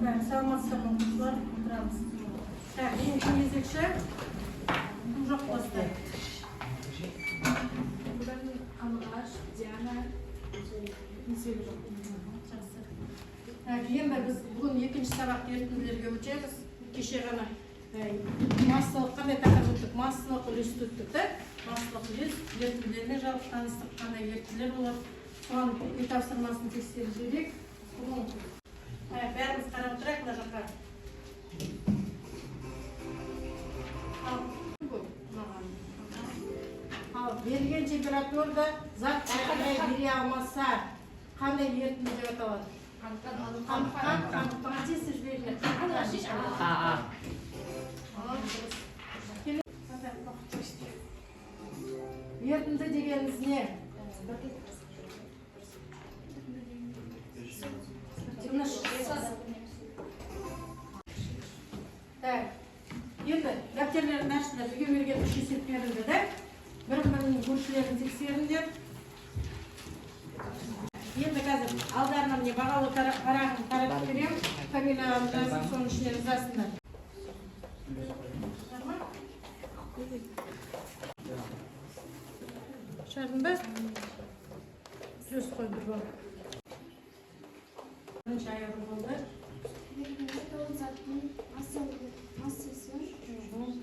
Так, саламатсыздар ма, оқушылар? Отырамыз. Так, ең кезекші кім жоқ басты? Бүгін Қарлығаш, Диана, Несебе жоқ. Жақсы. Так, енді біз бүгін екінші сабақ ерітінділерге өтеміз. Кеше ғана массалық қандай тақырып өттік? Массалық үлесті өттік, да? Массалық үлес, ерітінділермен жалпы таныстық, қандай ерітінділер болады. Соған үй тапсырмасын тексеріп жіберейік. Бүгін так, бәріміз қарап отырайық мына жаққа. Ал, маған. Ал берілген температурада зат әрі қарай ере алмаса, қандай ерітінді деп аталады? Қаныққан, қаныққан, тез жіберіңдер. А. Ал, дұрыс. Келе- Ерітінді дегеніміз не? Тыныш. Так, енді дәптерлеріңді ашыңдар, үйге берген үш есептеріңді, да? Бір-бірінің көршілерін тексеріңдер. Енді қазір алдарына міне бағалы парағын таратып беремін. Фамилияларын жазып, соның ішіне жазасыңдар. Бар ма? Шығардың ба? Плюс қой бір балл. Бірінші айыру болды. Ерітінді толық заттың массасы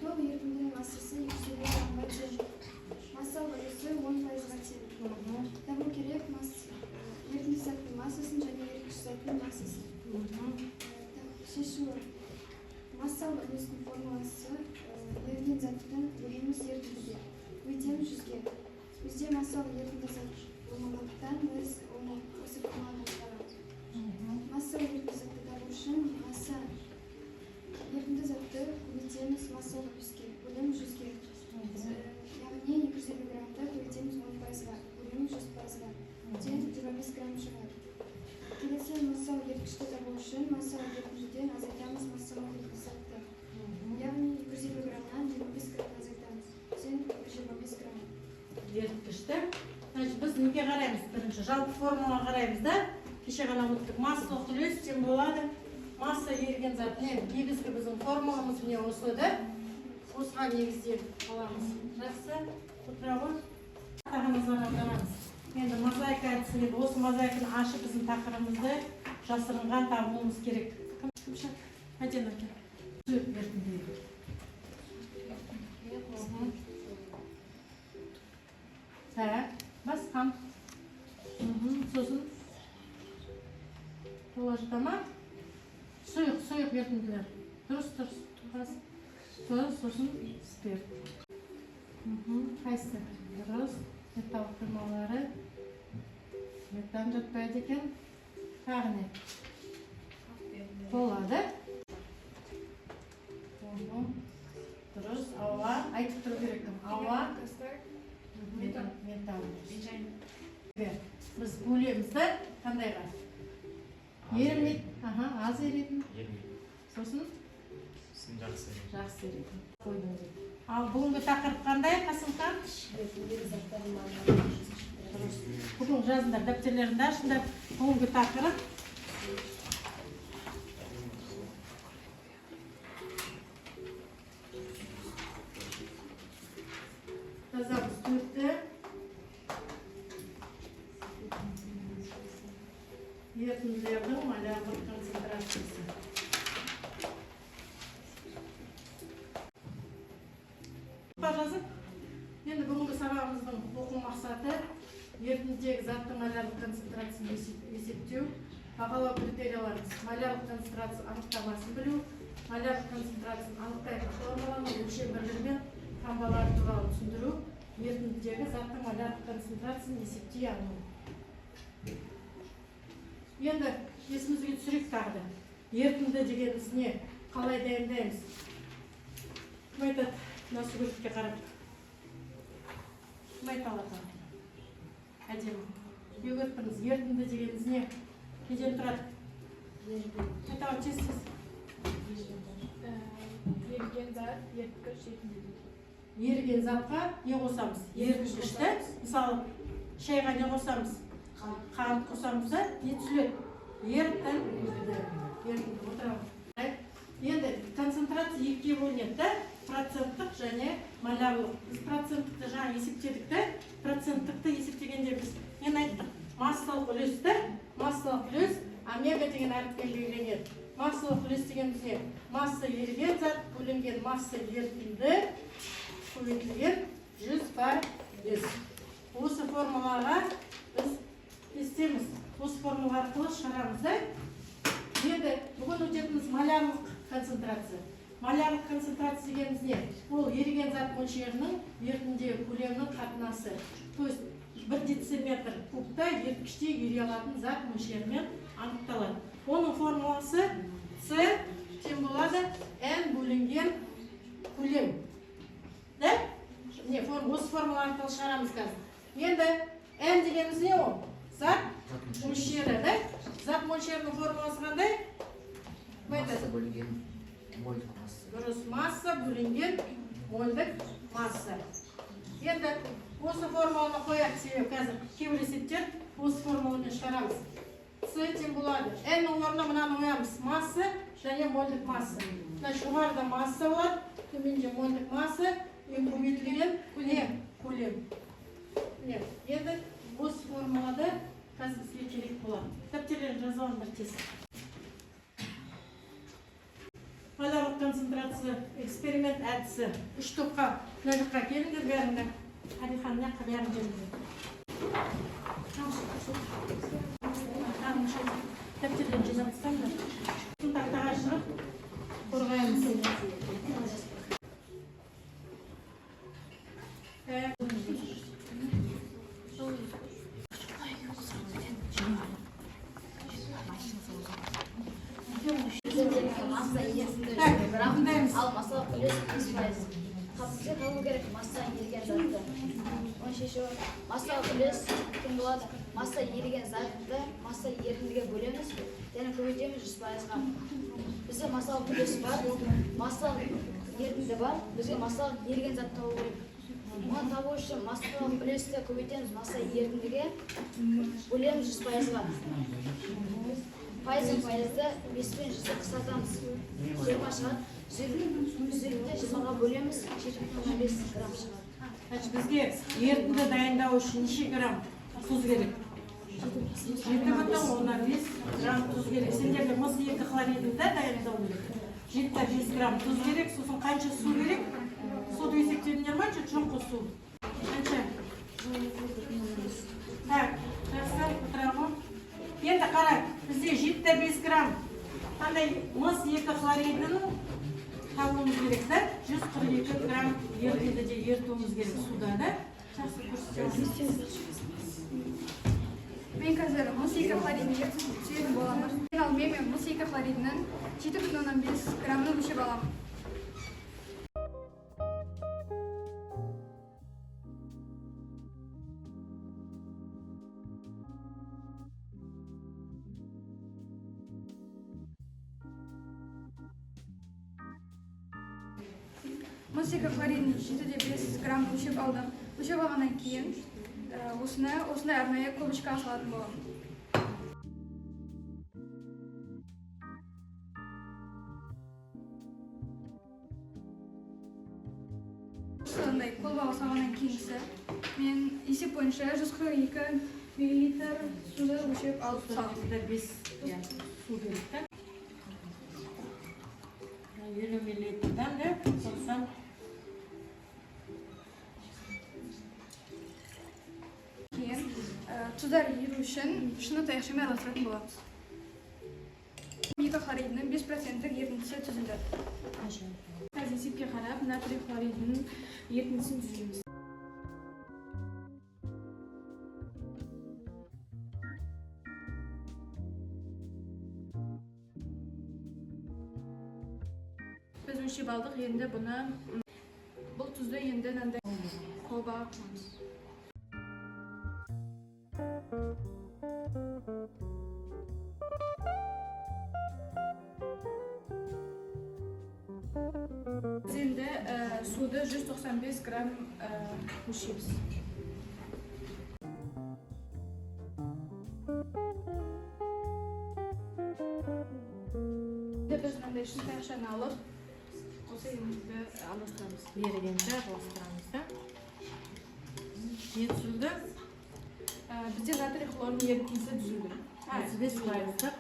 толық ерітіндінің массасы 250 граммға тең. Массалық үлесі 10%-ға тең. Табу керек ерітінді заттың массасын және еріткіш заттың массасын. Шешуі. Массалық үлестің формуласы еріген заттың бөлеміз ерітіндіге. Өтеміз 100-ге. Бізде массалық ерітінді зат болмағандықтан біз оны осы формуладан шығарамыз. Массалық ерітінді затты табу үшін масса ерітінді затты көбейтеміз массалық үлеске, бөлеміз 100-ге. Яғни 250 граммды көбейтеміз 10%-ға, бөлеміз 100%-ға. Тең 25 грамм шығады. Келесі массалық еріткішті табу үшін массалық ерітіндіден азайтамыз массалық ерітінді затты. Яғни 250 граммнан 25 граммды азайтамыз. Тең 25 грамм. Еріткішті. Значит, біз неге қараймыз? Бірінші жалпы формулаға қараймыз, да? Кеше ғана өттік. Массалық үлес тең болады. Масса еріген зат не? Негізгі біздің формуламыз міне осы, да? Осыған негізделіп аламыз. Жақсы. Отыра ғой. Тағамызға аударамыз. Енді мозаика әдісі деп осы мозаиканы ашып біздің тақырыбымызды жасырынған табуымыз керек. Кім? Кім? Мәдина әке. Сұйық ерітінді. Так, басқам. Сосын тола жата ма? Сұйық, сұйық ерітінділер. Дұрыс, дұрыс. Бас. Дұрыс, сосын спирт. Қайсысы? Дұрыс. Металл құймалары. Метан жатпайды екен. Тағы не? Болады. Дұрыс, ауа. Айтып тұру керек кім? Ауа. Метан. Метан. Біз бөлеміз, да? Қандайға? Ерімейді. Аха, аз еритін. Ерімейді. Сосын? Сосын жақсы еритін. Жақсы еритін. Қойдым деп. Ал бүгінгі тақырып қандай, Қасымхан? Дұрыс. Бүгін жазыңдар, дәптерлеріңді ашыңдар. Бүгінгі тақырып жазамыз төртті. Ерітінділердің молярлық концентрациясы. Жазып, енді бүгінгі сабағымыздың оқу мақсаты ерітіндідегі заттың молярлық концентрациясын есептеу, бағалау критерияларын, молярлық концентрация анықтамасын білу, молярлық концентрациясын анықтайтын формуланы, өлшем бірлігі мен таңбалары туралы түсіндіру, ерітіндідегі заттың молярлық концентрациясын есептей алу. Енді есімізге түсірейік тағы да. Ерітінді дегеніміз не? Қалай дайындаймыз? Кім айтады? Мына суретке қарап. Кім айта алады? Әдемі. Не көріп тұрмыз? Ерітінді дегеніміз не? Неден тұрады? Айта ал, тез, тез. Еріген зат, еріткіш, ерітінді. Еріген затқа не қосамыз? Еріткішті. Мысалы, шайға не қосамыз? Қант қосамыз, да? Не түзіледі? Ерітінді. Ерітінді. Отырамыз. және молярлық. Біз проценттікті жаңа есептедік те, проценттікті есептегенде біз нені айттық? Массалық үлесті, массалық үлес омега деген әріппен белгіленеді. Массалық үлес дегеніміз не? Масса еріген зат бөлінген масса ерітінді көбейтілген 100%. Осы формулаға біз кестеміз. Осы формула арқылы шығарамыз да. Енді бүгін өтетініміз молярлық концентрация. Молярлық концентрация дегеніміз не? Ол еріген зат мөлшерінің ерітіндегі көлемінің қатынасы. То есть 1 дециметр кубта еріткіште ери алатын зат мөлшерімен анықталады. Оның формуласы С тең болады N бөлінген көлем. Да? Не, осы формула арқылы шығарамыз қазір. Енді N дегеніміз не ол? Зат мөлшері, да? Зат мөлшерінің формуласы қандай? Масса бөлінген мольдік масса. Дұрыс, масса бөлінген мольдік масса. Енді осы формуланы қояйық, себебі қазір кейбір есептер осы формуламен шығарамыз. С тең болады. N-нің орнына мынаны қоямыз. Масса және мольдік масса. Значит, жоғарыда масса болады, төменде мольдік масса, ең көбейтілген көлем. Міне, енді осы формулада қазір бізге керек болады. Дәптерлерін жазып алыңдар тез. Молярлық концентрация эксперимент әдісі. 3 топқа мына жаққа келіңдер бәріңдер. Әлихан, мына жаққа бәрін келіңдер. Дәптерлерін жинап тастаңдар. Тақтаға шығып қорғаймыз. Масса ерітінді Так, грамм, тыңдаймыз. ал массалық үлес 5%. Бізге табу керек масса еріген затты. Оның шешуі массалық үлес тең болады. Масса еріген затты масса ерітіндіге бөлеміз және көбейтеміз 100%-ға. Бізде массалық үлес бар, массалық ерітінді бар, бізге массалық еріген зат табу керек. Оны табу үшін массалық үлесті көбейтеміз масса ерітіндіге, бөлеміз 100%-ға. Пайызын пайызды 5 пен 100-ді қысқартамыз. 20 шығады. 150-ді 20-ға бөлеміз, 7,5 грамм шығады. Значит, бізге ерітінді дайындау үшін неше грамм тұз керек? 7,5 грамм тұз керек. Сендерде мыс 2 хлоридін да дайындау керек. 7,5 грамм тұз керек. Сосын қанша су керек? Суды есептедіңдер ма? Жоқ қой су. Қанша? Так, жақсы, отыра ғой. Енді қара, бізде 7,5 грамм қандай мыс 2 хлоридінің табуымыз керек, да? 142 грамм ерітінді де ерітуіміз керек суда, да? Жақсы, көрсетеміз. Мен қазір мыс 2 хлоридін ерітіндісін түзетін боламын. Ең алдымен мен мыс 2 хлоридінің 7,5 граммын өлшеп аламын. Мыс 2 хлоридін 7,5 грамм өлшеп алдым. Өлшеп алғаннан кейін осыны осындай арнайы колбочкаға салатын боламын. Осындай колбаға салғаннан кейінгісі мен есеп бойынша 142 миллилитр суды өлшеп алып салдым. 5 су керек, да? 50 миллилитрдан да 90. Кейін тұздар еру үшін шыны таяқшамен араластыратын боламыз. 2 хлоридінің 5%-лік ерітіндісі түзілді. Қазір есепке қарап натрий хлоридінің ерітіндісін түземіз. Біз өлшеп алдық, енді бұл тұзды енді мынандай колбаға құямыз. Біз енді суды 195 грамм өлшейміз. Енді біз мынандай шыны таяқшаны алып Осы ерітінді араластырамыз. Ерігенше араластырамыз да. Не түзілді? Бізде натрий хлордың ерітіндісі түзілді. 35%-лық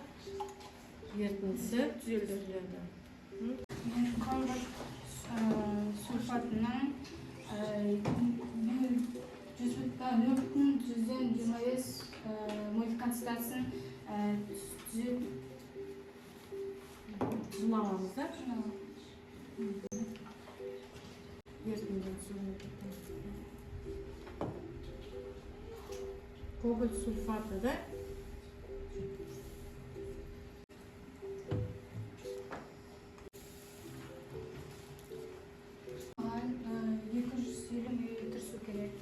ерітіндісі Түзелді. түзіледі. Күңгірт сульфатының 0,25 моль концентрациясын түзет. Түзім аламыз да. Ерітінді түзіледі. Кобальт сульфаты да? Маған 250 миллилитр су керек.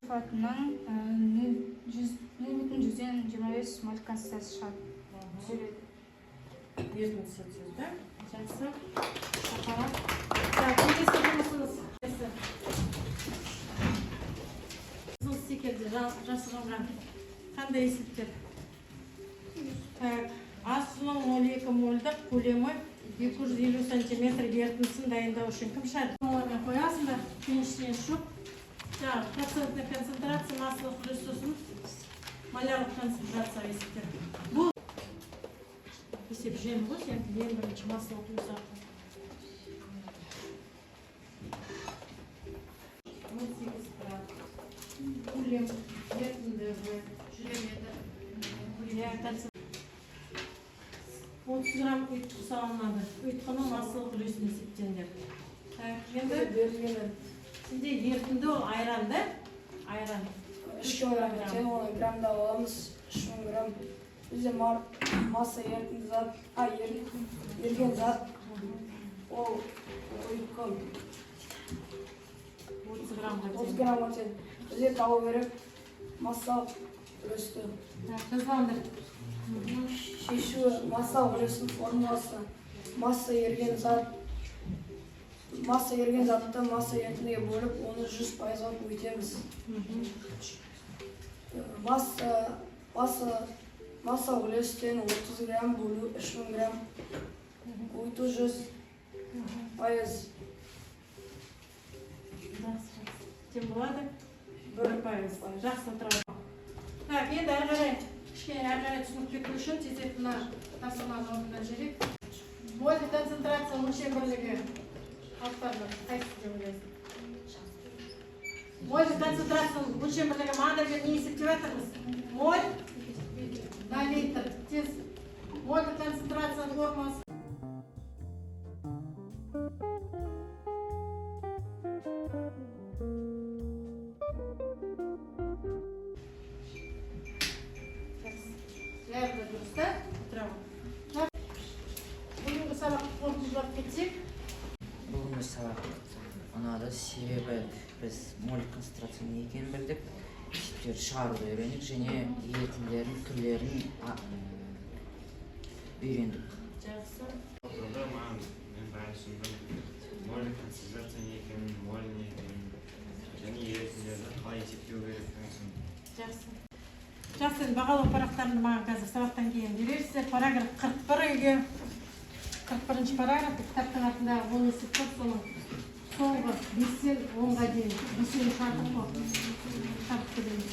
Сульфатының 0,25 моль концентрациясы шығады. Түзеледі. Ерітіндісі түзілді. Жақсы. Аппарат. Так, келесі жұмысымыз. Келесі. Қызыл стикерде жасырынған қандай есептер? Так, ас суының 0,2 мольдық көлемі 250 сантиметр ерітіндісін дайындау үшін кім шығады? Олармен қоясыңдар, ештеңе жоқ. Жаңағы процентная концентрация, массалық үлес, сосын молярлық концентрация есептер. Бұл есеп жем ғой сенікі, ең бірінші массалық үлес арқылы. 18 грамм. Көлем ерітінді Жүремеді. Иә, 30 грамм ұйытқы салынады. Ұйытқының массалық үлесін есептеңдер. Так, енді Берілгені сенде ерітінді ол айран да? Айран. 3 килограмм тең, оны граммда аламыз, 3000 грамм. Бізде масса ерітінді зат, еріген зат, ол ұйытқы 30 граммға 30 тең. граммға тең. Бізге табу керек массалық үлесті. Так, жазбаңдар. Шешуі: массалық үлестің формуласы масса еріген зат масса еріген затты масса ерітіндіге бөліп, оны 100%-ға көбейтеміз. Массалық үлес тең 30 грамм бөлу 3000 грамм көбейту 100%. Жақсы, жақсы. Тең болады? 1%. Жақсы, отыра. Так, енді әрі қарай, кішкене әрі қарай түсініп кету үшін тездетіп мына тапсырманы орындап жіберейік. Мольді концентрация өлшем бірлігі алып, қайсысы деп ойлайсың? Мольді концентрацияның өлшем бірлігі, маған бері не есептеп жатырмыз? Моль на литр. Тез. Мольді концентрацияның формуласы. Жақсы. Бәрі де дұрыс та? Отыра ғой. Так, бүгінгі сабақты қорытындылап кетсек. Бүгінгі сабақ ұнады, себебі біз моль концентрация не екенін білдік, есептер шығаруды үйрендік және ерітінділердің түрлерін үйрендік. Жақсы. Оқылды маған, мен бәрін түсіндім. Моль концентрация не екенін, моль не екенін және ерітінділерді қалай есептеу керектігін түсіндім. Жақсы. Жақсы, енді бағалау парақтарымды маған қазір сабақтан кейін берерсіздер. Параграф 41 үйге. 41 параграф кітаптың артындағы 10 есеп көп, соның соңғы 5-тен 10-ға дейін бесеуін шығардық қой. Тапты дейміз.